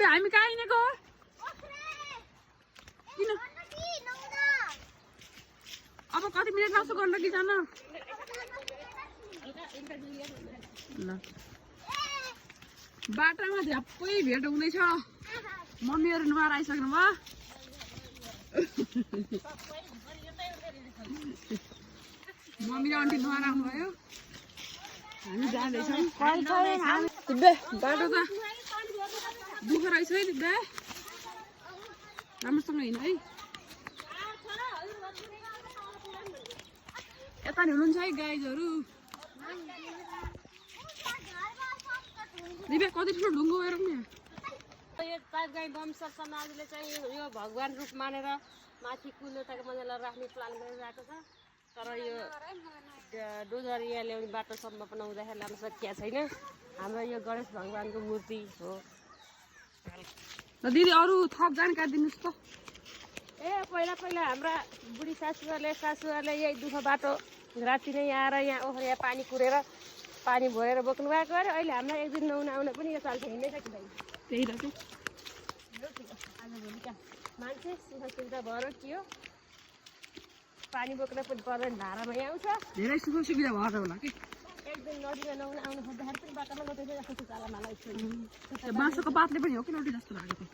दिदी हामी कहाँ हिँडेको किन अब कति मिनट लाग्छ गण्डकी जान ल बाटोमा झ्याप्पै भेट हुँदैछ मम्मीहरू नुहाएर आइसक्नु भयो मम्मी र आन्टी नुहाएर आउनुभयो हामी जाँदैछौँ बाटो त दुःख रहेछ है दिदा राम्रोसँग हिँड है यता नि हुनुहुन्छ है गाइजहरू दिव्या कति ठुलो ढुङ्गो हेरौँ नि यो पाइप गाई वंश समाजले चाहिँ यो भगवान रूप मानेर माथि कुलताको मजालाई राख्ने प्लान गरिरहेको छ तर यो डोजर यहाँ ल्याउने बाटोसम्म बनाउँदाखेरि लान सकिएको छैन हाम्रो यो गणेश भगवानको मूर्ति हो दिदी अरू थप जानकारी दिनुहोस् त ए पहिला हाम्रा बुढी सासूहरूले यही दुःख बाटो राति नै आएर यहाँ ओखर यहाँ पानी कुरेर पानी भरेर बोक्नु भएको अरे अहिले हामीलाई एक दिन नहुन आउन पनि यो चाल्छ हिँड्नै सकिँदैन त्यही त आजभोलिका मान्छे सुविधा भएर के हो पानी बोक्न पनि पर्दैन धारामा यहाँ आउँछ धेरै सुख सुविधा भएर होला कि एक दिन नदीमा नहुन आउनु खोज्दाखेरि पनि बाटोमा नदेख्दै जस्तो चालामालाई बाँसको पातले पनि हो कि नटी जस्तो लागेको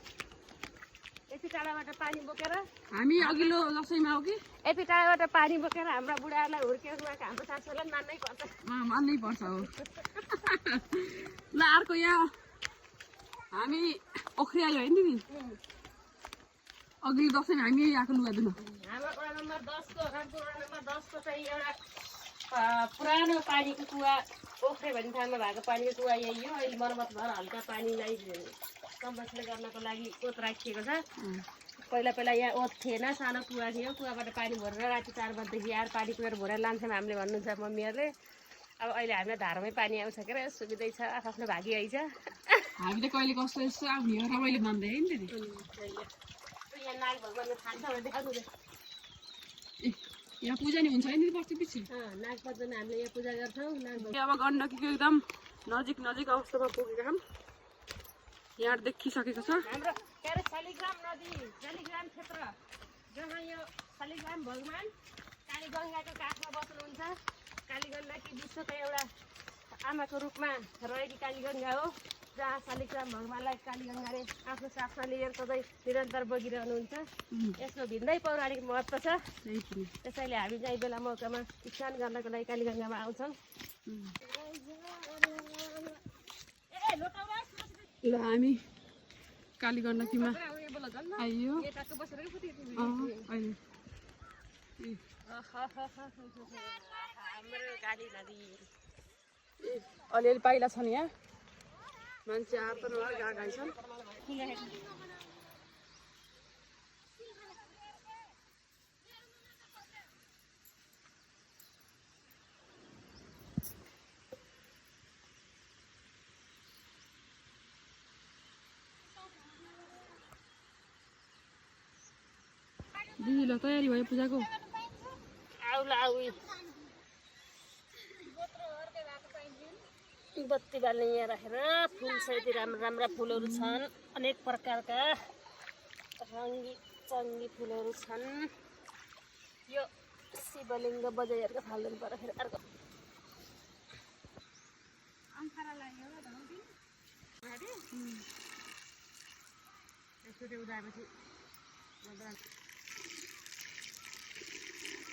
यति टाढाबाट पानी बोकेर हामी अघिल्लो दसैँमा हो कि यति टाढाबाट पानी बोकेर हाम्रा बुढाहरूलाई हुर्केर गएको हाम्रो सासूहरूलाई मान्नै पर्छ मान्नै पर्छ हो ल अर्को यहाँ हामी ओख्री आयो होइन दिदी अघिल्लो दसैँमा हामी यही आएको लुगा दिनु हाम्रो वडा नम्बर 10 को चाहिँ एउटा पुरानो पानीको कुवा ओख्रे भन्ने ठाउँमा भएको पानीको कुवा यही हो अहिले मर्मत भएर हल्का पानीलाई संरक्षण गर्नको लागि ओत राखिएको छ पहिला यहाँ ओत थिएन सानो कुवा थियो कुवाबाट पानी भरेर राति 4 बजेदेखि आएर पानी कुरेर भरेर लान्छौँ हामीले भन्नुहुन्छ मम्मीहरूले अब अहिले हामीलाई धारामै पानी आउँछ के र सुविधै छ आफ्नो भागी आइछ हामी त कहिले कस्तो यस्तो आउने हो रमाइलो मान्दै होइन दिदी यहाँ नाग भगवानको थाहा छ भने देखाउनु यहाँ पूजा नि हुन्छ है नि पछि पछि नाग पञ्चमी हामीले यहाँ पूजा गर्छौँ अब गण्डकीको एकदम नजिक अवस्थामा पुगेका छौँ यहाँ देखिसकेको छ हाम्रो के अरे शालिग्राम नदी शालिग्राम क्षेत्र जहाँ यो शालिग्राम भगवान कालीगङ्गाको काखमा बस्नुहुन्छ कालीगङ्गाकी विश्वको एउटा आमाको रूपमा रहेकी कालीगङ्गा हो जहाँ शालिग्राम भगवानलाई कालीगङ्गाले आफ्नो साथमा लिएर सधैँ निरन्तर बगिरहनुहुन्छ यसको भिन्दै पौराणिक महत्त्व छ त्यसैले हामी चाहिँ बेला मौकामा स्नान गर्नको लागि कालीगङ्गामा आउँछौँ ल हामी काली गण्डकीमा आइयो अलिअलि पाइला छन् यहाँ मान्छे आएर त गएका छन् दिदीलाई तयारी भयो पूजाको बत्ती बाल्ने यहाँ राखेर फुल सहित राम्रा फुलहरू छन् अनेक प्रकारका रङ्गी चङ्गी फुलहरू छन् यो शिवलिङ्ग बजाइहरूको फाल्नु पर्यो फेरि अर्को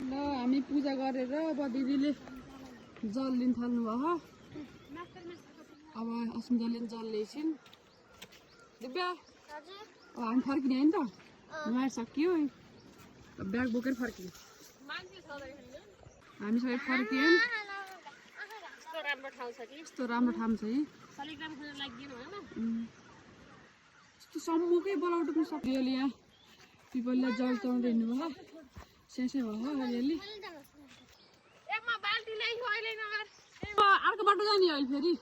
ल हामी पूजा गरेर अब दिदीले जल लिन थाल्नु भयो अब अस्मिताले जल ल्याइछिन् दिव्या अब हामी फर्किने होइन त नुहाएर सकियो ब्याग बोकेर फर्कियो हामी सबै फर्कियौँ यस्तो राम्रो ठाउँ छ है यस्तो सम्मुखै बोलाउनु पनि सक्यो अहिले यहाँ पिपललाई जल चढाउँदै हिँड्नु भयो सेसे भयो अलिअलि अर्को बाटो जाने अहिले फेरि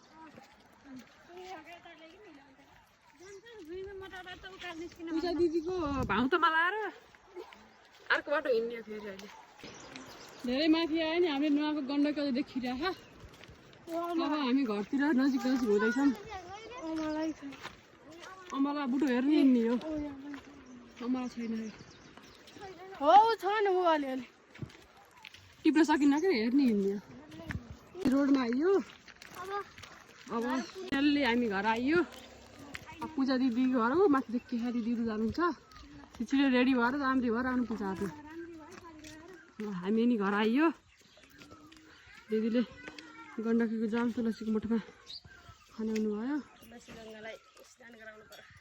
पूजा दिदीको भाउ त मलाई अर्को बाटो हिँड्ने फेरि अहिले धेरै माथि आयो नि हामीले नुहाएको गण्डकी अझै देखिरहेको अब हामी घरतिर नजिक हुँदैछौँ अमला बुढो हेर्ने हिँड्ने हो अमला छैन हो छ नि ऊ अलिअलि टिप्न सकिन्न कि हेर्ने हिँड्ने हो रोडमा आइयो अब त्यसले हामी घर आइयो पूजा दिदीको घर हो माथि केहा दिदीहरू जानुहुन्छ छिटो रेडी भएर राम्री भएर आउनु पूजा हातमा हामी नि घर आइयो दिदीले गण्डकीको जाम तुलसीको मठमा खनाउनु भयो तुलसी गङ्गालाई स्नान गराउनु पर्यो